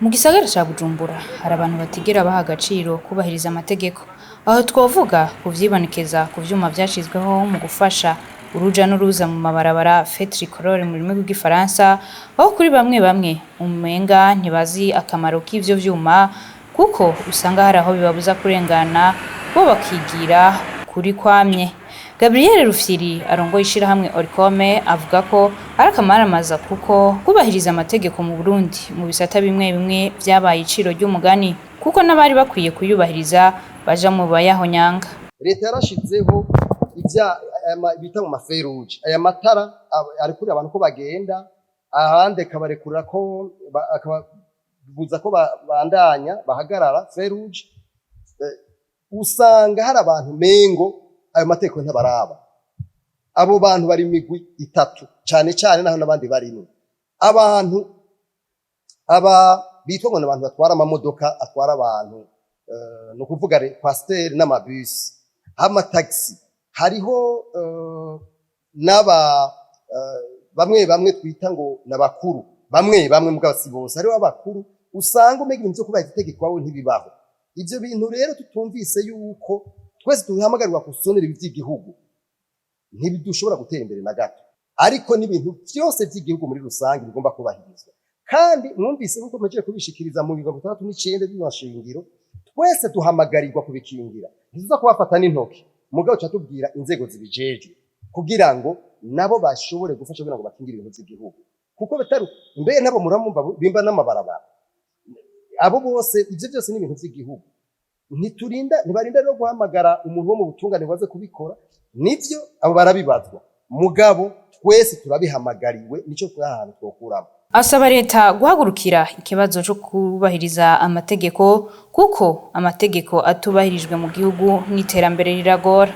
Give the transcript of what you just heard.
Mu gisagara ca Bujumbura hari abantu batigera baha agaciro kubahiriza amategeko. Aho twovuga kuvyibonekeza ku vyuma vyashizweho mu gufasha uruja n'uruza mu mabarabara, feu tricolore mu rurimi rw'igifaransa, aho kuri bamwe bamwe umenga ntibazi akamaro k'ivyo vyuma, kuko usanga hari aho bibabuza kurengana, bo bakigira kuri kwamye. Gabriel Rufyiri arongoye ishirahamwe Oricome avuga ko ari akamaramaza, kuko kubahiriza amategeko mu Burundi mu bisata bimwe bimwe vyabaye iciro ry'umugani, kuko n'abari bakwiye kuyubahiriza baja mu bayahonyanga. Leta yarashizeho ivya bita mu ma feux rouges, aya matara arekurira abantu ko bagenda, ahandi akabarekurira ko akababuza ko bandanya bahagarara, feu rouge. Usanga hari abantu mengo ayo mategeko ntabaraba. Abo bantu bari imigwi itatu cane cane, naho n'abandi barimwo. Abantu aba bitwa ngo n'abantu batwara amamodoka atwara abantu, ni ukuvuga coaster n'amabisi, amatagisi. Hariho n'aba bamwe bamwe twita ngo n'abakuru, bamwe bamwe mugabo si bose. Hariho abakuru usanga umenga ibintu vyo kubahiriza itegeko iwabo ntibibaho. Ivyo bintu rero tutumvise yuko twese duhamagarirwa gusonera ibi vy'igihugu, ntidushobora gutera imbere na gato. Ariko n'ibintu vyose vy'igihugu muri rusange bigomba kubahirizwa. Kandi mwumvise nkuko mpejeje kubishikiriza mu 69 by'amashingiro, twese duhamagarirwa kubikingira. Ntituza kubafata n'intoki, mugabo tuca tubwira inzego zibijejwe kugira ngo nabo bashobore gufasha kugira ngo bakingire ibintu vy'igihugu, kuko bitari mbere nabo muramumva bimba n'amabarabara. Abo bose, ivyo byose ni ibintu vy'igihugu. Ntiturinda, ntibarinda rero guhamagara umuntu wo mu butungane ngo aze kubikora. Nivyo, abo barabibazwa, mugabo twese turabihamagariwe. Nico turi ahantu twokuramo. Asaba leta guhagurukira ikibazo co kubahiriza amategeko, kuko amategeko atubahirijwe mu gihugu n'iterambere riragora.